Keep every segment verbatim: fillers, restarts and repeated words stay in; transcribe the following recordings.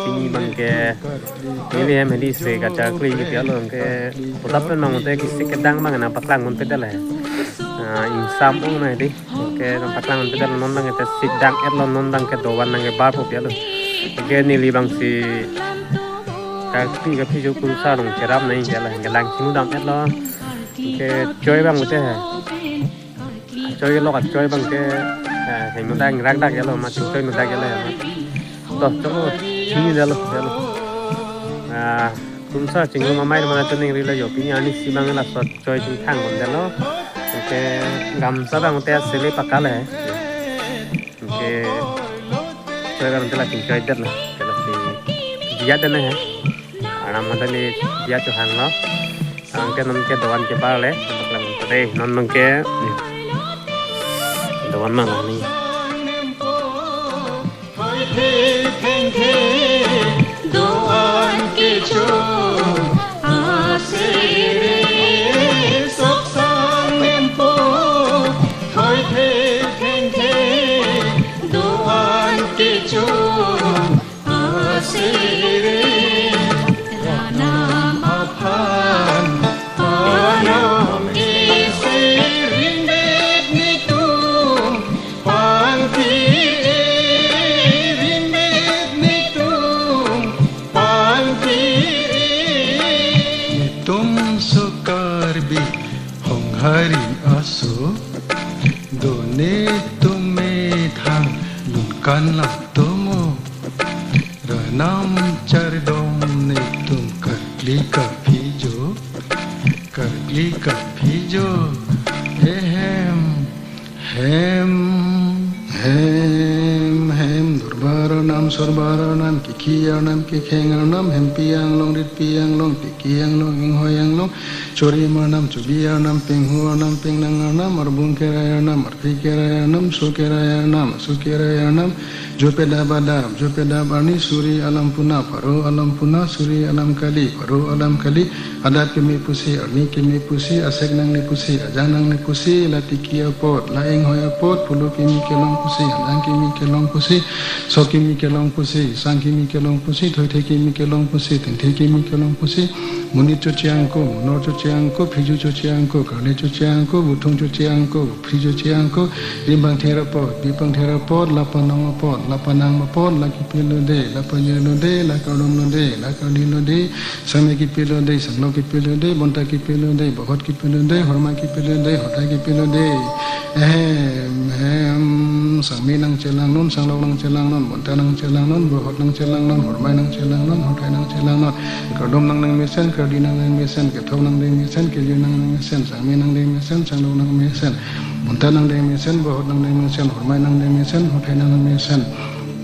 Pini abang ke neli hem hedi se kacharkli kipi alo ke putap pen abang te kisik kedang abang nangpaklang ponpe det le. Ah, ingsam ong na hedi. Ke nangpaklang ponpe det, non abang te sik dang-etlo, non abang ke dovan nangkebar po pi alo. Ke neli abangsi charkli kaphi jo kurusar along cherap nangji ke la, ke lang chingdam-etlo. Ke choi abang te he. Choi lo, choi abang ke, eh, hingno dang rak dak alo, ma chingchoi no dak alo ma. To, chong lo, chini dalo, dalo. Ah, kurusar chingrum amei mana choningri lo jo, pini arnisi abang laso choi chingthang pon dalo. Ke gamsa abang te sele pakal he. Ke choi abang te la chingchoi det lo. Ke lasi diya det he. Arnam mata ni diya chohanglo. Abang ke non ke dovan kebar le, paklang ponpe det, non abang ke dovan ma la ni. Doan kecho asere sok sang nempo, thoi the theng the doan kecho asere, Ranam aphan panom isi rimbet netum pangthi-e, rimbet netum pangthi-e. Netum so Karbi Honghari aso, do netum methang lun kan langtomo. Ranam chardom netum karkli kaphi jo, karkli kaphi jo. Ehem, hem, hem, hem. Durbar Arnam, Surbar Arnam, Kiki Arnam, Kikheng Arnam, Hempi Anglong, Ritpi Anglong, Tiki Anglong, Inghoi Anglong, Chorim Arnam, Chobi Arnam, Penghu Arnam, Pengnang Arnam, Arbung Kerai Arnam, Arphi Kerai Arnam, So Kerai Arnam, Asu Kerai Arnam, Jope Dap Adap, Jope Dap Arni, Suri Alam Puna, Pharo Alam Puna, Suri Alam Kali, Pharo Alam Kali, Adap Keme Pusi, Arni Keme Pusi, Asek Nangne Pusi, Ajang Nangne Pusi, la Tiki apot, la Inghoi apot, Pulu Keme Kelong Pusi, Adang Keme Kelong Pusi, So Keme Kelong Pusi, Sang Keme Kelong Pusi, Thoithe Keme Kelong Pusi, Tengthe Keme Kelong Pusi, Monit Choche Angko, Monor Choche Angko, Phiju Choche Angko, Karle Choche Angko, Buthung Choche Angko, Phri Choche Angko, Rimbang Ther apot, Bipang Ther apot, la Panong apot, la Panang apot, la Kipi lo de, la Pajir lo de, la Kardom lo de, la Kardi lo de, Sangme Kipi lo de, Sanglo Kipi lo de, Bonta Kipi lo de, Bohot Kipi lo de, Horma Kipi lo de, Hothai Kipi lo de. Ehem, hem, Sangme nangchelangnon, Sanglo nangchelangnon, Bonta nangchelangnon, Bohot nangchelangnon, Hormai nangchelangnon, Hothai nangchelangnon. Kardom nangdeng mesen, Kardi nangdeng mesen, Kethok nangdeng mesen, Kejir nangdeng mesen, Sangme nangdeng mesen, Sanglo nangmesen, Bonta nangdeng mesen, Bohot nangdeng mesen, Hormai nangdeng mesen, Hothai nangdeng mesen.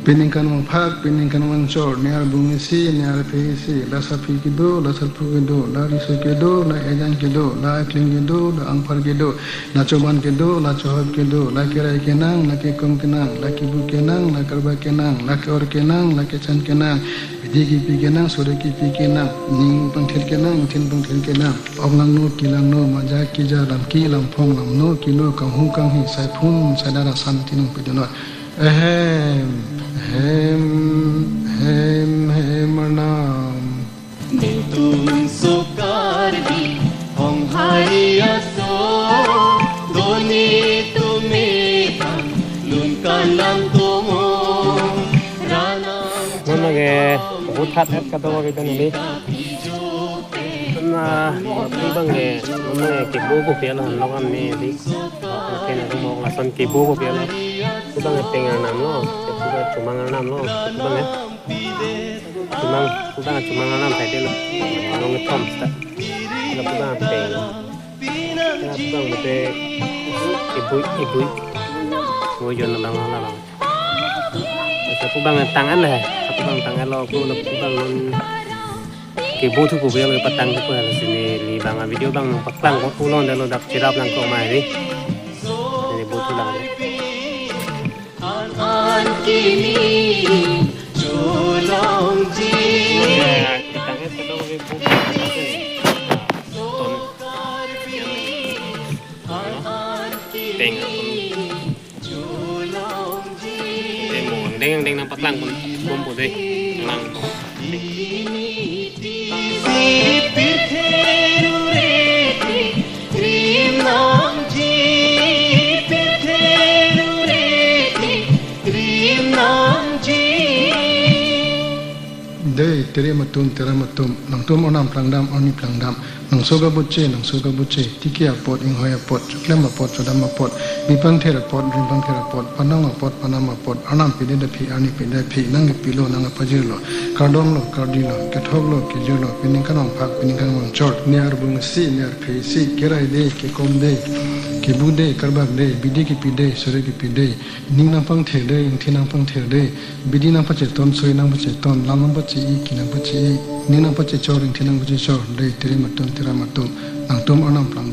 Peningkan vangphak, peningkan vangchor, ne arbung isi, ne arphe isi, la sarpi kedo, la sarpo kedo, la riso kedo, la ejang kedo, la akling kedo, la angphar kedo, la choban kedo, la chohop kedo, la kerai kenang, la kekom kenang, la kebu kenang, la karba kenang, la ke-or kenang, la kechan kenang, bidi kipi kenang, sore kipi kenang, ning pangthir kenang, ingthin pangthir kenang, ok langno, ki langno, maja kija, lamki lamphong, lamno kino, kanghu kanghi, saiphum saidar asan tinong pedunor. Ehem, hem, hem, hem, Arnam. Netum so Karbi Honghari aso, do netum methang lun kan langtomo. Ranam non lake buthat et kadokave don ini. Na, abang ke, non ke kibu ko piala, non kan ni di. Oke, na mo lason kibu ko piala. Abang ke Peng Arnam lo, abang Chomang Arnam lo, abang ke. Chomang, abang Chomang Arnam sai de lo. Along thom sta. Lo abang Peng. Na abang mate ibui, ibui. Mo jon abang la abang. Asa pu abang tang-an le, asa pu abang tang-an lo, pu lo pu abang non. Kibu thu pu abang patang pu lasi neli abang video abang nangpaklang ko pulo dalo, dak cherap lang ko mai ni. Neli bu thu lang. An an kimi cholongji. Ya, kita kan sedang ribut. Ton. Peng. Peng mo, deng deng nangpaklang pon, pon po deh. Ini TV pirthe rureti, rim nangji pirthe rureti, rim nangji. Dei, terim atum, teram atum, nangtum arnam plangdam, arni plangdam, nangso kabuche, nangso kabuche, tiki apot, inghoi apot, choklem apot, chodam apot, bi pangther apot, rim pangther apot, panong apot, panam apot, arnam pidetdetphi, arni pidetphi, nangkepilo, nangkepajirlo, kardom lo, kardi lo, kethok lo, kejir lo, pining kanong phak, pining kanong chor, niar bung si, niar phre si, kerai dei, kekom dei, kebu dei, karbak dei, bidi kepi dei, sore kepi dei, ning nangpangther dei, ingthi nangpangther dei, bidi nangpacheton, soi nangpacheton, lam nangpache-i, ki nangpache-i, ning nangpachechor, ingthi nangpachechor, dei, terim atum, teram atum, nangtum arnam plang